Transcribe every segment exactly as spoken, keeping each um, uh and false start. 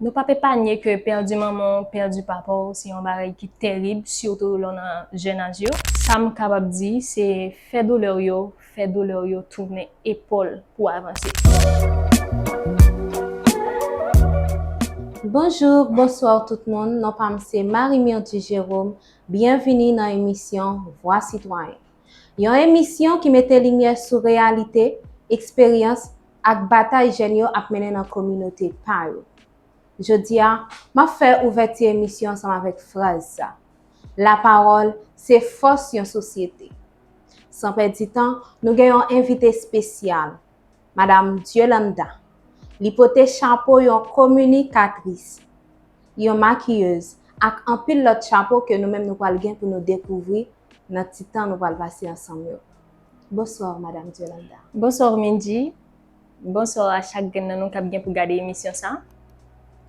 Nou p ap epanye ke pèdi manman w, pèdi papa w, se yon bagay ki tèrib, sitou lè w nan jèn aj yo. Sa m kapab di, se fè doulè w yo, fè doulè w yo tounen epòl pou w avanse. Bonjou, bonswa tout moun. Non pa m se Marie Myrthy Jérôme. Byenvini nan emisyon Vwa Sitwayen. Yon emisyon ki mete limyè sou reyalite, eksperyans ak batay jèn yo ap mennen nan kominote pa yo. Jodi a, m ap fè ouvèti emisyon ansanm avèk fraz sa: lapawòl se fòs yon sosyete. San pèdi tan, nou gen yon envite espesyal, Madam Diolanda. Li pote chapo yon kominikatris, yon makiyez, ak anpil lòt chapo ke nou menm nou pral gen pou nou dekouvri nan ti tan nou pral pase ansanm yo. Bonswa, Madam Diolanda. Bonswa, Mindji. Bonswa a chak grenn nan nou k ap gen pou gade emisyon sa.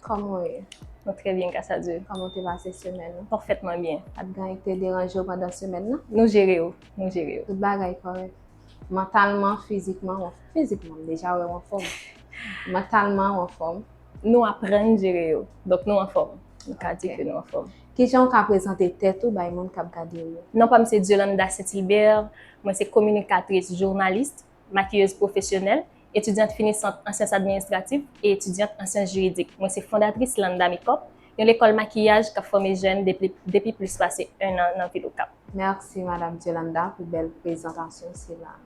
Kòman w ye? Nou trè byen, gras a Dye. Kòman w te pase semèn ou? Pafètman byen. Pa t gen anyen ki te deranje w pandan semèn nan? Nou jere yo, nou jere yo. Tout bagay kòrèk. Mantalman, fizikman, w, fizikman, m deja wè w anfòm. Mantalman, w anfòm. Nou aprann jere yo. Donk, nou anfòm. Nou ka di ke nou anfòm. Kijan w ka prezante tèt ou bay moun k ap gade w yo? Non pa m se Diolanda Saint-Hilbert. Mwen se kominikatris, jounalis, makiyez pwofesyonèl, etidyant finisant an syans administratif e etidyant an syans jiridik. Mwen se fondatris Landa Makeup, yon lekòl makiyaj k ap fòme jèn depi, depi plis pase en an nan vil Okap. Mèsi, Madam Diolanda, pou bèl prezantasyon sila.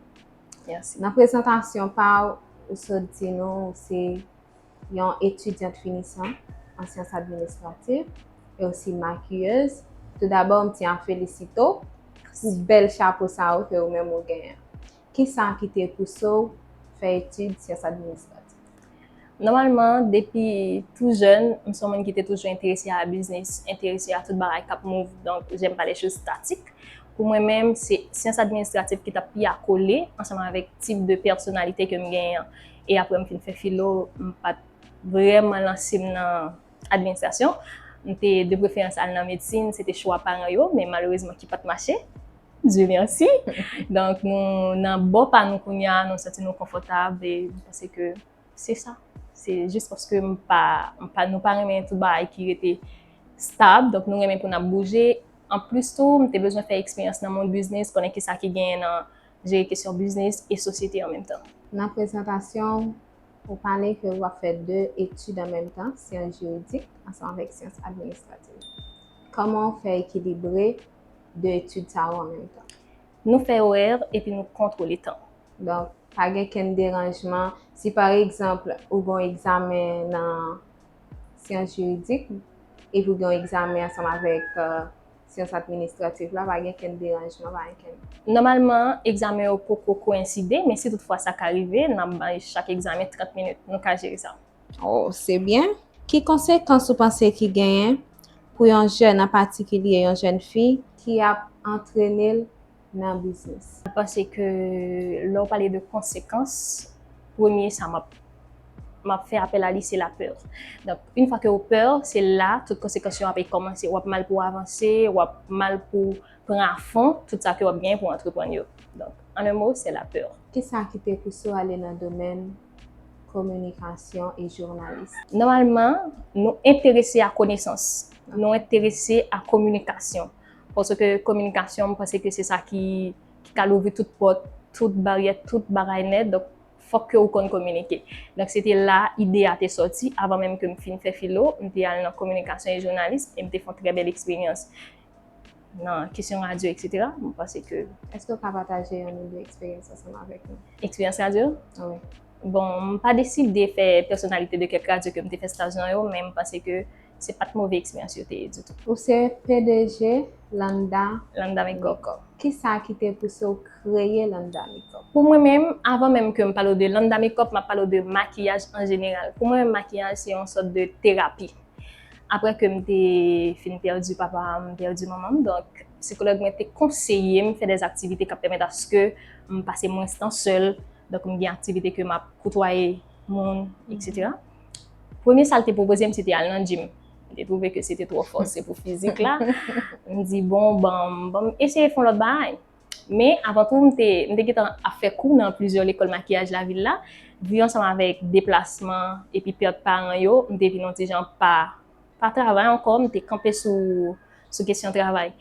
Mèsi. Nan prezantasyon pa w, ou sot di nou ou se yon etidyant finisan an syans administratif e osi makiyez. Toudabò, m tyen a felisite w pou bèl chapo sa yo ke ou menm ou genyen. Kisa ki te pouse w fè etid syans administratif? Nòmalman, depi tou jèn, m se yon moun ki te toujou enterese a biznis, enterese a tout bagay k ap move, donc j'aime pas les choses statiques. Pou mwen menm, se syans administratif ki t ap pi akole ansanm avèk tip de pèsonalite ke m genyen an. E apre m fin fè filo, m pa t vrèman lanse m nan administrasyon. M te de preferans al nan medsin, se te chwa paran yo, men malerezman ki pa t mache. Dieu merci. Donk, nou nan bò pa nou kounye a, nou santi nou konfòtab e m panse ke se sa. Se jis paske m pa, m pa, nou pa renmen tout bagay ki rete stab, donk nou renmen pou n ap bouje. Anplis tou, m te bezwen fè eksperyans nan mond biznis, konnen kisa ki genyen nan jere kesyon biznis e sosyete an menm tan. Nan prezantasyon w, ou pale ke w ap fè de etid an menm tan, syans jiridik ansanm avèk syans administratif. Kòman w fè ekilibre de etid sa yo an menm tan? Nou fè orè epi nou kontwole tan. Donk, pa gen kenn deranjman. Si pa egzanp, ou gen yon egzamen nan syans jiridik, epi ou gen yon egzamen ansanm avèk, euh, syans administratif la, pa gen kenn deranjman, pa gen kenn. Nòmalman, egzamen yo poko koyenside, men si toutfwa sa ka rive, n ap bay chak egzamen trant minit. Nou ka jere sa. Oh, se byen. Ki konsekans ou panse ki genyen pou yon jèn, an patikilye yon jèn fi ki ap antrene l nan biznis? Mwen panse ke lè w pale de konsekans, premye sa m ap, m ap fè apèl a li, se lapè. Donk, yon fwa ke w pè, se la tout konsekans yo ap kòmanse. W ap mal pou w avanse, w ap mal pou w pran a fon tout sa ke w ap genyen pou w antreprann yo. Donk, en un mot, c'est la peur. Kisa ki te pouse w ale nan domèn kominikasyon e jounalis? Nòmalman, nou enterese a konesans. Nou enterese a kominikasyon. Paske kominikasyon, m panse ke se sa ki, ki ka louvri tout pòt, tout baryè, tout bagay nèt. Donk, fòk ke ou konn kominike. Donk, se te la ide a te sòti, avan menm ke m fin fè filo, m te al nan kominikasyon e jounalis, e m te fè yon trè bèl eksperyans nan kesyon radyo, et cetera. Mwen panse ke. Èske w ka pataje youn ou de eksperyans ansanm avèk nou? Eksperyans radyo? Wi. Bon, m pa deside fè pèsonalite de kèk radyo ke m te fè staj nan yo, men m panse ke se pa t move eksperyans yo te ye ditou. Ou se P D G Landa. Landa Makeup. Kisa ki te pouse w kreye Landa Makeup? Pou mwen menm, avan menm ke m pale w de Landa Makeup, m ap pale w de makiyaj an jeneral. Pou mwen menm, makiyaj se yon sòt de terapi. Apre ke m te fin pèdi papa m, pèdi manman m, donk, sikològ mwen te konseye m fè dè aktivite k ap pèmèt aske m pase mwens tan sèl, donk, m gen aktivite ke m ap koutwaye moun, et cetera. Premye sa l te pwopoze m, se te al nan gym. M te twouve ke se te twò fòse pou fizik la. M di, bon, ban m, ban m eseye fè yon lòt bagay. Men, avan tou, m te, m te gentan ap fè kou nan plizyè lekòl makiyaj lavil la. Viv ansanm avèk deplasman epi pèt paran yo, m te vin yon ti jan pa, pa travay ankò, m te kanpe sou, sou kesyon travay.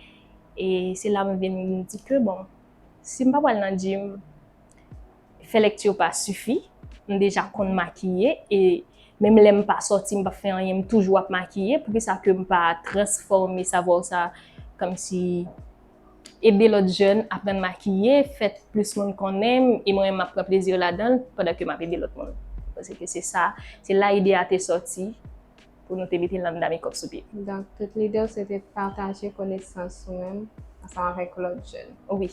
E se la m vin di ke, bon, si m pa pral nan gym, fè lèkti pa sifi, m deja konn makiye, e menm lè m pa sòti, m pa fè anyen, m toujou ap makiye, poukisa ke m pa transfòme savwa sa, kòmsi ede lòt jèn aprann makiye, fè plis moun konnen m, e mwen menm m ap pran plezi ladan l pandan ke m ap ede lòt moun. Paske se sa, se la ide a te sòti pou nou te mete Landa Makeup sou pye. Donk, tout lide w se te pataje konesans ou menm ansanm avèk lòt jèn. Wi.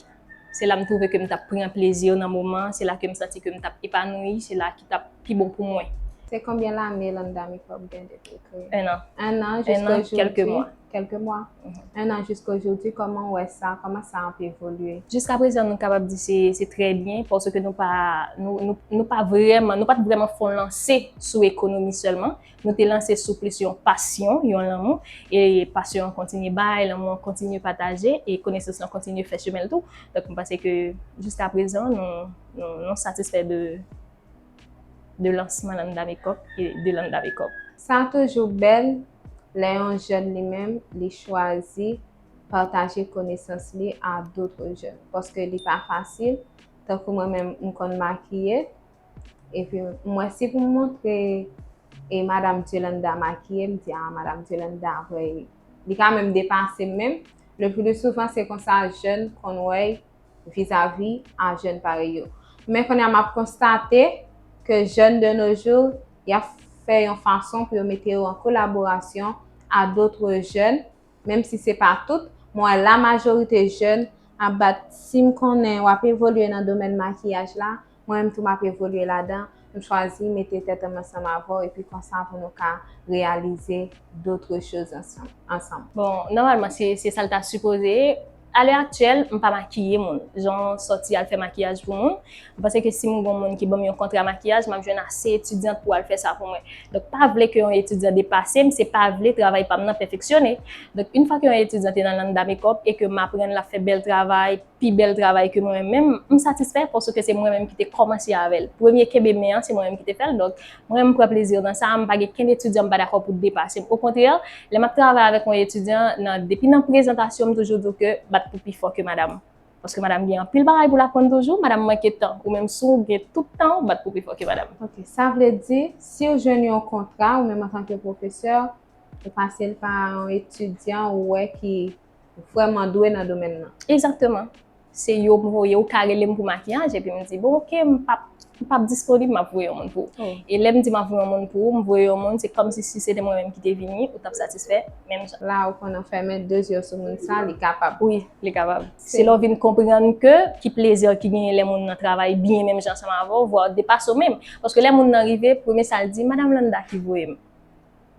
Se la m twouve ke m t ap pran plezi nan moman, se la ke m santi ke m t ap epanouyi, se la ki t ap pi bon pou mwen. Se konbyen lane Landa Makeup gen depi l kreye? Un an. Un an, jiska jodi. Un an, quelques mois. Quelques mois. Mhm. Un an jiska jodi, kòman w wè sa? Kòman sa ap evolye? Jiska prezan, nou kapab di se, se trè byen, paske nou pa, nou, nou, nou pa vrèman, nou pa t vrèman fè yon lanse sou ekonomi sèlman. Nou te lanse sou plis yon pasyon, yon lanmou, e pasyon an kontinye bay, lanmou an kontinye pataje, e konesans lan kontinye fè chemen l tou. Donk, m panse ke jiska prezan, nou, nou, nou satisfè de, de lansman Landa Makeup e de Landa Makeup. Sa toujou bèl lè yon jèn li menm, li chwazi pataje konesans li a dòt jèn. Paske li pa fasil, tankou mwen menm, m konn makiye, epi m wè si pou m montre e Madam Diolanda makiye, m di, "Ah, Madam Diolanda, vre, li ka menm depase m menm." Le pli souvan, se konsa jèn konn wè vizavi a jèn parèy yo. Men kounye a, m ap konstate ke jèn de nos jours, y ap fè yon fason pou yo mete yo an kolaborasyon a dòt jèn, menm si se pa tout, mwen wè la majorite jèn ap bat, si m konnen w ap evolye nan domèn makiyaj la, mwen menm tou m ap evolye ladan, m chwazi mete tèt m ansanm avè w, epi konsa pou nou ka reyalize dòt choz ansanm, ansanm. Bon, nòmalman, se, se sa l ta sipoze ye. A lè aktyèl, m pa makiye moun. Jan w sòti al fè makiyaj pou moun, m panse ke si m gon moun ki ban m yon kontra makiyaj, m ap jwenn ase etidyant pou al fè sa pou mwen. Donk, pa vle ke yon etidyan depase m, se pa vle travay pa m nan pèfeksyone. Donk, yon fwa ke yon etidyan te nan Landa Makeup e ke m aprann l ap fè bèl travay, pi bèl travay ke mwen menm, m satisfè paske se mwen menm ki te kòmanse avè l. Premye kenbe men an, se mwen menm ki te fè l. Donk, mwen menm, m pran plezi nan sa, m pa gen kenn etidyan m pa dakò pou depase m. Okontrè, lè m ap travay avèk yon etidyan, nan, depi nan prezantasyon, m toujou di w ke bat pou pi fò ke madanm. Paske madanm gen anpil bagay pou l aprann toujou, madanm manke tan. Ou menm, si w gen tout tan w, bat pou pi fò ke madanm. Ok, sa vle di, si w jwenn yon kontra, ou menm antanke pwofesè, ou pase l pa yon etidyan ou wè ki vrèman dwe nan domèn nan. Egzakteman. Se yo m voye, ou ka rele m pou makiyaj, epi m di, "Bon, ok, m p ap, m p ap disponib, m ap voye yon moun pou ou." Oh. E lè m di m ap voye yon moun pou ou, m voye yon moun, se kòmsi si se te mwen menm ki te vini, ou t ap satisfè menm jan. La, ou konnen w fèmen de zye sou moun sa, li kapab. Wi, li kapab. Se lè w vin konprann ke ki plezi ki genyen lè moun nan travay byen menm jan ansanm avè w, vwa depase w menm. Paske lè moun nan rive, premye sa l di, "Madam Landa ki voye m."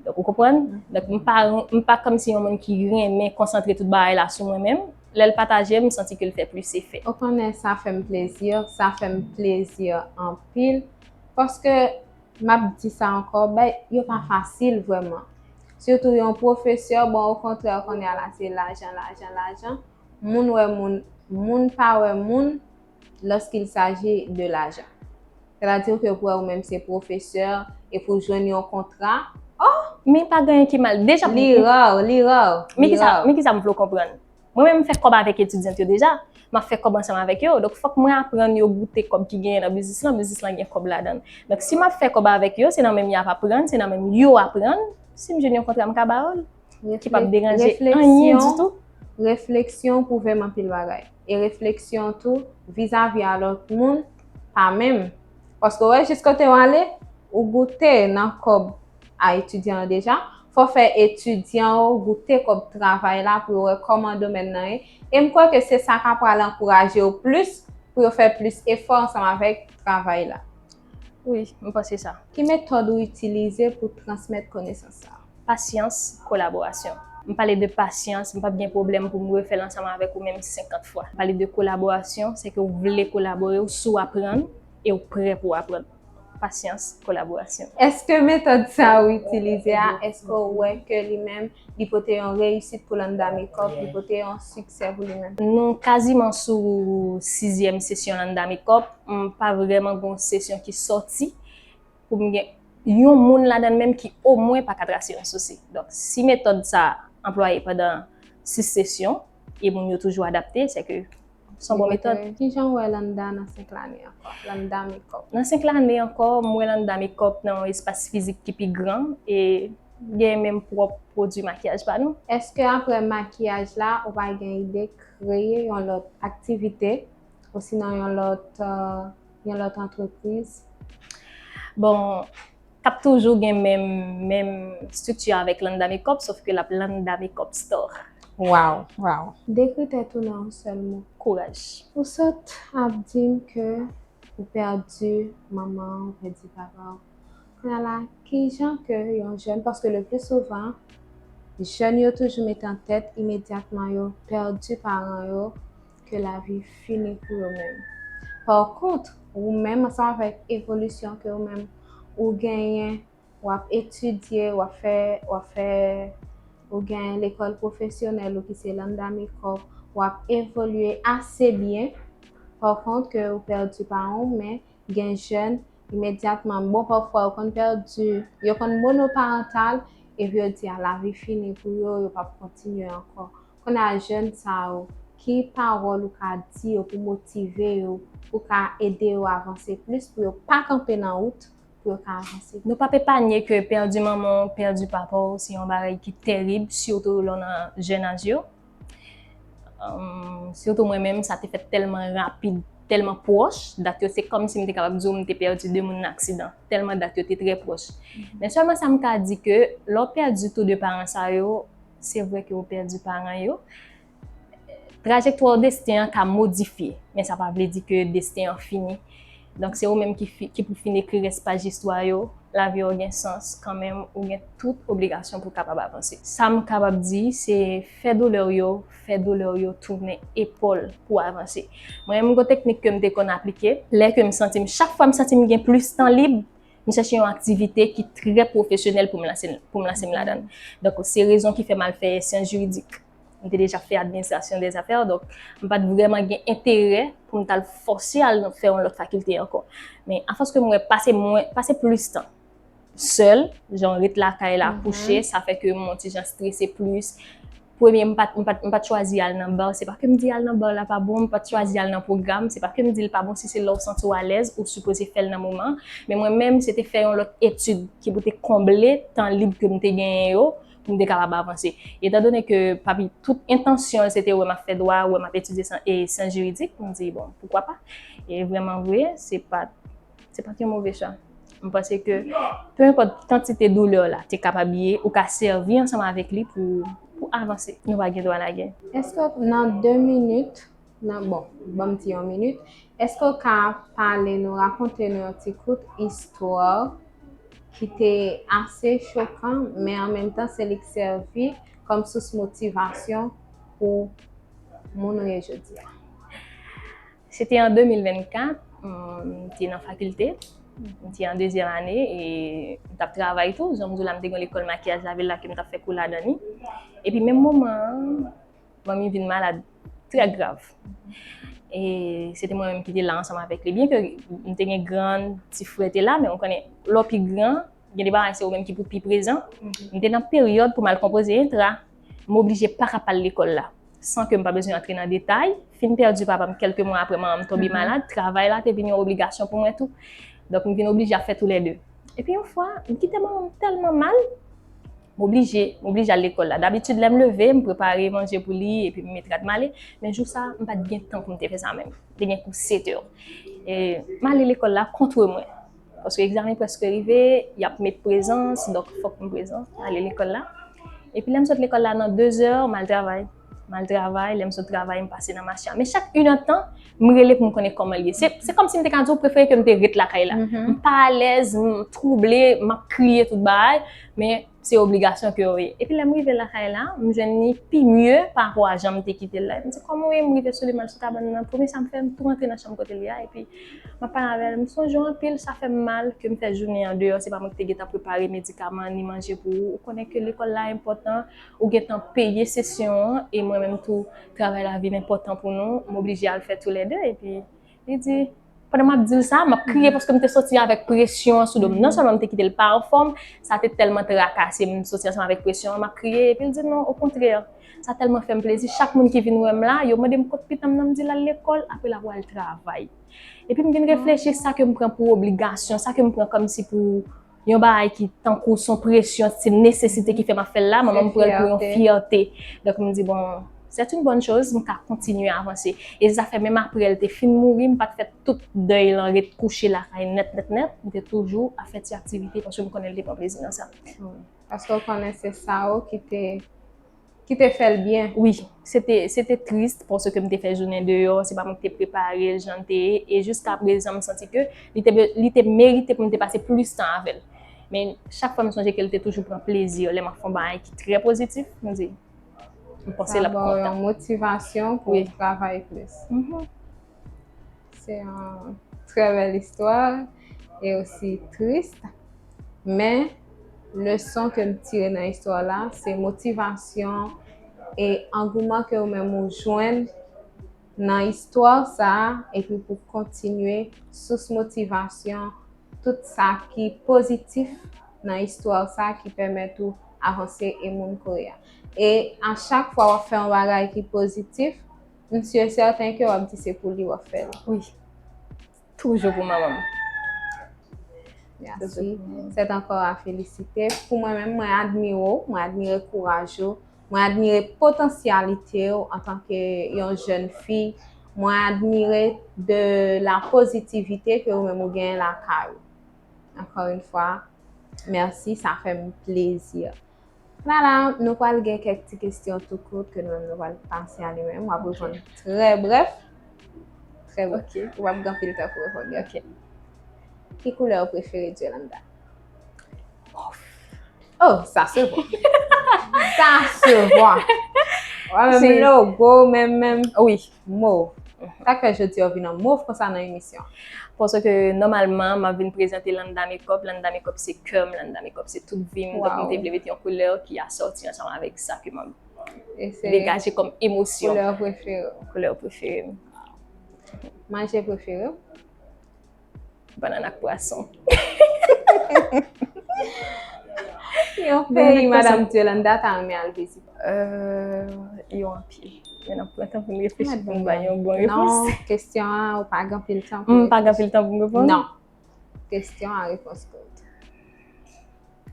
Donk, ou konprann? Donk, m pa, m pa kòmsi yon moun ki renmen konsantre tout bagay la sou mwen menm. Lè l pataje, m santi ke l fè plis efè. Ou konnen sa fè m plezi, sa fè m plezi anpil. Paske, m ap di sa ankò, bay, yo pa fasil vrèman. Sitou yon pwofesè, bon, okontrè, kounye a la, se lajan, lajan, lajan. Moun wè moun, moun pa wè moun lorsqu'il s'agit de l'argent. Sètadi ke pou wè ou menm se pwofesè e pou jwenn yon kontra, oh! Men pa gen anyen ki mal. Deja, li ra, li ra, men kisa, men kisa m vle w konprann? Mwen menm, m fè kòb avèk etidyant yo deja. M ap fè kòb ansanm avèk yo. Donk, fòk mwen aprann yo goute kòb ki genyen nan biznis lan. Biznis lan gen kòb ladan l. Donk, si m ap fè kòb avèk yo, se nan menm y ap aprann, se nan menm yo aprann. Si m jwenn yon kontra, m ka ba yo l. Ki p ap deranje anyen ditou. Refleksyon pwouve m anpil bagay. E refleksyon tou, vizavi a lòt moun, pa menm. Paske w wè jis kote w ale, ou goute nan kòb a etidyan an deja. Fò w fè etidyan w goute kòb travay la pou yo wè kòman domèn nan ye. E m kwè ke se sa k ap pral ankouraje yo plis pou yo fè plis efò ansanm avèk travay la. Wi, m panse sa. Ki metòd ou itilize pou transmèt konesans sa a? Pasyans, kolaborasyon. M pale de pasyans, m p ap gen pwoblèm pou m refè l ansanm avèk ou menm senkant fwa. M pale de kolaborasyon, se ke w vle kolabore, w sou aprann e w prè pou w aprann. pasyans, kolaborasyon. Èske metòd sa ou itilize a, èske ou wè ke li menm, li pote yon reyisit pou Landa Makeup, li pote yon siksè pou li menm? Nou kaziman sou sizyèm sesyon Landa Makeup. M pa vrèman gen yon sesyon ki sòti pou m gen yon moun ladan l menm ki omwen pa ka trase yon sousi. Donk, si metòd sa anplwaye pandan sis sesyon, e moun yo toujou adapte, se ke se yon bon metòd. Ki jan w wè Landa nan senk lane ankò? Landa Makeup. Nan senk lane ankò, m wè Landa Makeup nan yon espas fizik ki pi gran e gen menm pwòp pwodui makiyaj pa nou. Èske apre makiyaj la, ou pa gen ide kreye yon lòt aktivite, osinon yon lòt, euh, yon lòt antrepriz? Bon, k ap toujou gen menm, menm estrikti avèk Landa Makeup, sòf ke l ap Landa Makeup Store. Waw, waw. Dekri tèt ou nan yon sèl mo. Kouraj. Ou sot ap di m ke ou pèdi manman w, ou pèdi papa w. Kounye a la, ki jan ke yon jèn, paske le pli souvan, jèn yo toujou mete an tèt imedyatman yo pèdi paran yo, ke lavi fini pou yo menm. Pa kont, ou menm, ansanm avèk evolisyon ke ou menm ou genyen, w ap etidye, w ap fè, w ap fè, ou gen lekòl pwofesyonèl ou ki se Landa Makeup, w ap evolye ase byen. Pa kont, ke ou pèdi paran w, men gen jèn, imedyatman, bon, pafwa yo konn pèdi, yo konn monoparantal, epi yo di a lavi fini pou yo, yo p ap kontinye ankò. Kounye a jèn sa yo, ki pawòl ou ka di yo pou motive yo, pou ka ede yo avanse plis, pou yo pa kanpe nan wout, pou yo ka avanse? Nou p ap epanye ke pèdi manman w, pèdi papa w, se yon bagay ki tèrib, sitou lè w nan jèn aj yo. Em, sitou mwen menm, sa te fèt tèlman rapid, tèlman pwòch, dat yo se kòmsi m te kapab di w m te pèdi de moun nan aksidan, tèlman dat yo te trè pwòch. Men sèlman sa m ka di ke lè w pèdi tou de paran sa yo, se vre ke w pèdi paran yo. Trajektwa w, desten an ka modifye, men sa pa vle di ke desten an fini. Donk, se ou menm ki fi, ki pou fin ekri rès paj istwa yo. Lavi w gen sans kanmenm, ou gen tout obligasyon pou w kapab avanse. Sa m kapab di, se fè doulè w yo, fè doulè w yo tounen epòl pou w avanse. Mwen, yon teknik ke m te konn aplike, lè ke m santi m, chak fwa m santi m gen plis tan lib, m chèche yon aktivite ki trè pwofesyonèl pou m lanse, pou m lanse m ladan l. Donk, se rezon ki fè m al fè syans jiridik. M te deja fè administration des affaires, donk m pa t vrèman gen enterè pou m t al fòse al fè yon lòt fakilte ankò. Men afòs ke m wè pase mwen, pase plis tan sèl, jan ret lakay la, kouche, sa fè ke m yon ti jan strese plis. Premye, m pa t, m pa t, m pa t chwazi al nan bar, se pa ke m di al nan bar la pa bon, m pa t chwazi al nan pwogram, se pa ke m di l pa bon, si se lè w santi w alèz, ou sipoze fè l nan moman an. Men mwen menm, se te fè yon lòt etid ki pou te konble tan lib ke m te genyen yo, pou m te kapab avanse. Etandone ke papi, tout entansyon l, se te wè m ap fè dwa, wè m ap etidye san, e, syans jiridik, m di, bon, poukwa pa? E vrèman vre, se pa, se pa t yon move chwa. M panse ke, pe enpòt kantite doulè w la te kapab ye, ou ka sèvi ansanm avèk li pou, pou avanse. Nou pa gen dwa lage. Èske nan de minit, nan, bon, ban m di yon minit, èske w ka pale nou, rakonte nou yon ti kout istwa ki te ase chokan, men an menm tan, se li k sèvi kòm sous motivasyon pou moun ou ye jodi a? Se te an de mil vennkat, m te nan fakilte, m te an dezyèm ane, e m t ap travay tou. Jan m di w la, m te gen lekòl makiyaj lavil la ke m t ap fè kou ladan li. Epi menm moman an, manmi vin malad trè grav. E se te mwen menm ki te la ansanm avèk li. Byenke m te gen grann, ti frè te la, men ou konnen, lè w pi gran, gen de bagay se ou menm ki pou pi prezan. M te nan peryòd pou m al konpoze entra. M oblije pa ka pa al lekòl la, san ke m pa bezwen antre nan detay. Fin pèdi papa m kèlke mwa apre manman m tonbe malad, travay la te vin yon obligasyon pou mwen tou. Donk, m vin oblije ap fè toulède. Epi yon fwa, m kite manman m tèlman mal, m oblije, m oblije al lekòl la. Dabitid, lè m leve, m prepare manje pou li, epi m met rad m ale. Men jou sa, m pa t gen tan pou m te fè sa menm. M te gen kou sèt è. E m ale lekòl la kont mwen. Paske egzamen prèske rive, y ap met prezans, donk fòk m prezan, m ale lekòl la. Epi lè m sot lekòl la nan dezè, m al travay. M al travay, lè m sot travay, m pase nan mache a. Men chak inèdtan, m rele pou m konnen kòman l ye. Se, se kòmsi m te ka di w, prefere ke m te ret lakay la. M pa alèz, m twouble, m ap kriye tout bagay, men se obligasyon ke yo ye. Epi lè m rive lakay la, m jwenn li pi mye pa rapò a jan m te kite l la. M di, kòman w ye? M rive sou li, m al sou kabann nan. Premye sa m fè, m tou rantre nan chanm kote li a. Epi m ap pale avè l. M sonje w anpil, sa fè m mal ke m fè jounen an deyò. Se pa mwen ki te gentan prepare medikaman ni manje pou ou. Ou konnen ke lekòl la enpòtan. Ou gentan peye sesyon an. E mwen menm tou, travay la vin enpòtan pou nou. M oblije al fè toulède. Epi li di, pandan m ap di l sa, m ap kriye paske m te soti avèk presyon an sou do m. Non sèlman m te kite l pa anfòm, sa te tèlman trakase m, m soti ansanm avèk presyon an, m ap kriye, epi l di non, okontrè, sa tèlman fè m plezi. Chak moun ki vin wè m la, yo mande m kot pitit m nan, m di l al lekòl, apre l ap al travay. Epi m vin reflechi, sa ke m pran pou obligasyon, sa ke m pran kòmsi pou yon bagay ki tankou s on presyon, se nesesite ki fè m ap fè l la, manman m pran l pou yon fyète. Donk m di, bon, c'est une bonne chose, m ka kontinye avanse. E se sa fè menm apre l te fin mouri, m pa t fè tout dèy lan, ret kouche lakay nèt, nèt, nèt. M te toujou ap fè ti aktivite paske m konnen l te pran plezi nan sa. Paske w konnen se sa w ki te ki te fè l byen. Wi, se te, se te tris paske m te fè jounen deyò, se pa mwen ki te prepare l jan l te ye, e jiska prezan m santi ke li te, li te merite pou m te pase plis tan avè l. Men chak fwa m sonje ke l te toujou pran plezi lè m ap fè yon bagay ki trè pozitif, m di, m panse l ap kontan. Sa ba w yon motivasyon pou w travay plis. Se yon trè bèl istwa e osi tris, men leson ke m tire nan istwa la, se motivasyon e angouman ke ou menm ou jwenn nan istwa sa a, epi pou kontinye sous motivasyon, tout sa ki pozitif nan istwa sa ki pèmèt ou avanse e moun kouri a. E a chak fwa w ap fè yon bagay ki pozitif, m si e sèten ke w ap di se pou li w ap fè l. Wi. Toujou pou manman m. Mèsi. C'est encore à féliciter. Pou mwen menm, mwen admire w, mwen admire kouraj ou, mwen admire potansyalite w antanke yon jèn fi, mwen admire de la pozitivite ke ou menm ou genyen lakay ou. Encore une fois, mèsi, sa fè m plezi. Lala, nou pral gen kèk ti kesyon tou kout ke nou menm nou pral pase a li menm. W ap reponn trè brèf. Trè brèf. Ou p ap gen anpil tan pou reponn yo. Ki koulè ou prefere, Diolanda? Mov. Oh, ça se voit. Ça se voit. Wè, menm logo, menm, menm. Wi. Mov. Sa k fè jodi a w vin an mov konsa nan emisyon? Paske nòmalman, m ap vin prezante Landa Makeup. Landa Makeup se kè m, Landa Makeup se tout vi m. Donk, m te vle mete yon koulè ki asòti ansanm avèk sa ke m ap degaje kòm emosyon. Koulè prefere w? Koulè prefere m. Manje prefere w? Bannann ak pwason. Yon peyi Madanm Diolanda ta renmen al vizite? Euh, yo anpil. Men n ap pran tan pou n reflechi pou n bay yon bon repons. Non, kesyon an, ou pa gen anpil tan pou reflechi. M pa gen anpil tan pou m reponn? Non. Kesyon a repons kout.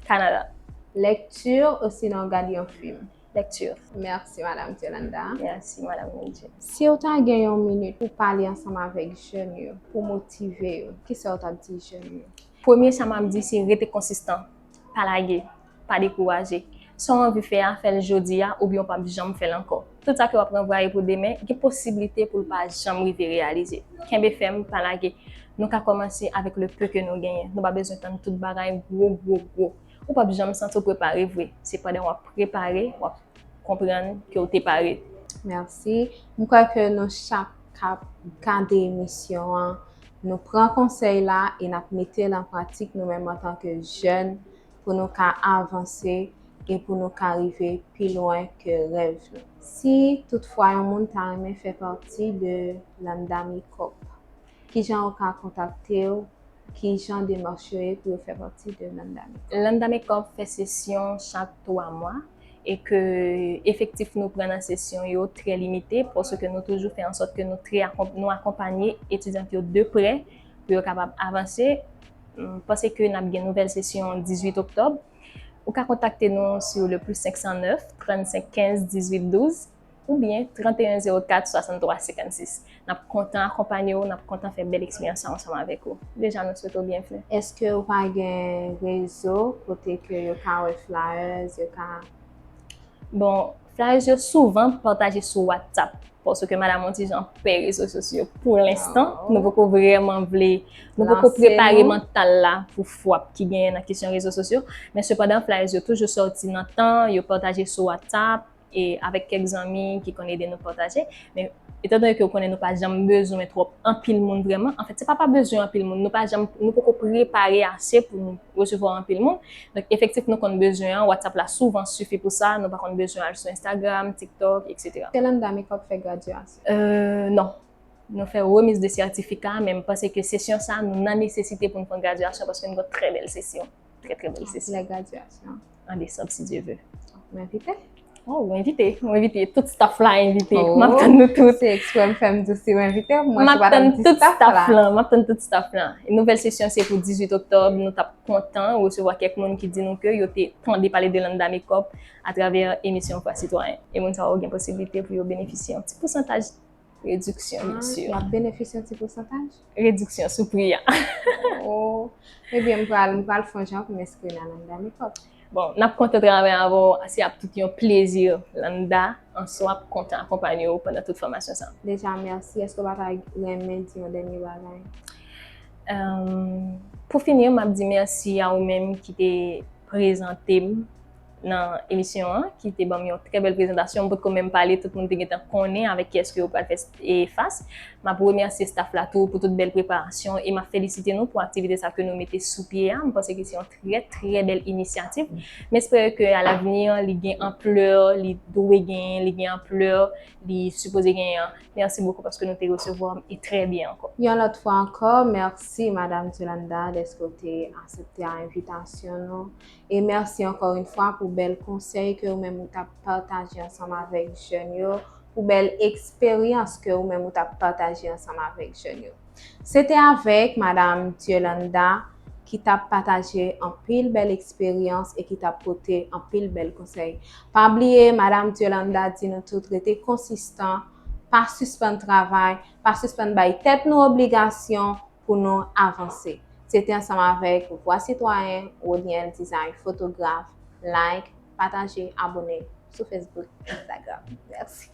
Kanada. Lèkti osinon gad yon fim? Lèkti. Mèsi, Madanm Diolanda. Mèsi, Madanm Nidji. Si w ta gen yon minit pou pale ansanm avèk jèn yo, pou motive yo, kisa w t ap di jèn yo? Premye sa m ap di se rete konsistan, pa lage, pa dekouraje. Sa w anvi fè a, fè l jodi a oubyen w p ap janm fè l ankò. Tout sa ke w ap ranvwaye pou demen, gen posiblite pou l pa janm rive reyalize. Kenbe fèm, pa lage. Nou ka kòmanse avèk le peu ke nou genyen. Nou pa bezwen tann tout bagay gwo, gwo, gwo. Ou p ap janm santi w prepare vre. Se pandan w ap prepare, w ap konprann ke w te pare. Mèsi. M kwè ke nou chak k ap gade emisyon an, nou pran konsèy la e n ap mete l an pratik nou menm antanke jèn pou nou ka avanse e pou nou ka rive pi lwen ke rèv nou. Si toutfwa yon moun ta renmen fè pati de Landa Makeup, kijan ou ka kontakte w? Ki jan demach yo ye pou yo fè pati de Landa Makeup? Landa Makeup fè sesyon chak twa mwa e ke efektif nou pran nan sesyon yo trè limite paske nou toujou fè an sòt ke nou trè akonp-, nou akonpanye etidyant yo de prè pou yo kapab avanse. M panse ke n ap gen nouvèl sesyon dizuit oktòb. Ou ka kontakte nou sou le plus senk san nèf, trannsenk kenz, dizuit douz. Oubyen trannteyen zewo kat swasanntwa senkannsis. N ap kontan akonpanye w, n ap kontan fè bèl eksperyans sa ansanm avèk ou. Deja, nou swete w byenvni. Èske ou pa gen rezo kote ke yo ka wè flyers, yo ka Bon, flyers yo souvan pataje sou WhatsApp, paske madanm yon ti jan pè rezo sosyo pou lenstan. Nou poko vrèman vle, nou poko prepare mantal la pou fwap ki genyen nan kesyon rezo sosyo. Men sepandan, flyers yo toujou sòti nan tan, yo pataje sou WhatsApp, e avèk kèk zanmi ki konn ede nou pataje. Men etandone ke w konnen nou pa janm bezwen twòp anpil moun vrèman, anfèt, se pa pa bezwen anpil moun, nou pa janm, nou poko prepare ase pou nou resevwa anpil moun. Donk, efektif nou konn bezwen an, WhatsApp la souvan sifi pou sa, nou pa konn bezwen al sou Instagram, TikTok, etsetera. Yolanda Makeup fè gradyasyon? Euh, non. Nou fè remiz de sètifika, men m panse ke sesyon sa, nou nan nesesite pou nou fè yon gradyasyon paske nou gen yon trè bèl sesyon. Trè, trè bèl sesyon. Lè gradyasyon? An desanm, si Dye vle. M envite? Oh, ou envite. Ou envite. Tout staff la envite. M ap tann nou tout. Se eksprè m fè m di w si w envite m, mwen se pa t ap di staff la. M ap tann tout staff la. Nouvèl sesyon se pou dizuit oktòb. Nou t ap kontan resevwa kèk moun ki di nou ke yo te tande pale de Landa Makeup atravè emisyon Vwa Sitwayen. E moun sa yo gen posiblite pou yo benefisye yon ti pousantaj rediksyon, byen si. Y ap benefisye yon ti pousantaj? Rediksyon sou pri a. Oh. Ebyen, m pral, m pral fè yon jan pou m enskri nan Landa Makeup. Bon, n ap kontan travay avè w, se ap tout yon plezi, Landa, an swa ap kontan akonpanye w pandan tout fòmasyon sa. Deja, mèsi. Èske w pa ta renmen di yon dènye bagay? Euh, pou fini, m ap di mèsi a ou menm ki te prezante m nan emisyon an, ki te ban m yon trè bèl prezantasyon. M potko menm pale, tout moun te gentan konnen avèk kiyès ke yo pral fè, e, fas. M ap remèsye staff la tou pou tout bèl preparasyon e m ap felisite nou pou aktivite sa ke nou mete sou pye a. M panse ke se yon trè, trè bèl inisyativ. M espere ke a lavenir, li gen anplè, li dwe genyen, li gen anplè, li sipoze genyen an. Mèsi bokou paske nou te resevwa m e trè byen ankò. Yon lòt fwa ankò, mèsi Madam Yolanda dèske w te aksepte a envitasyon nou. E mèsi ankò yon fwa pou bèl konsèy ke ou menm ou t ap pataje ansanm avèk jèn yo, pou bèl eksperyans ke ou menm ou t ap pataje ansanm avèk jèn yo. Se te avèk Madam Yolanda ki t ap pataje anpil bèl eksperyans e ki t ap pote anpil bèl konsèy. Pa bliye, Madam Yolanda di nou tout rete konsistan, pa sispann travay, pa sispann bay tèt nou obligasyon, pou nou avanse. Se te ansanm avèk Vwa Sitwayen, Rodiel Design, fotograf. Like, pataje, abone sou Facebook, Instagram. Mèsi.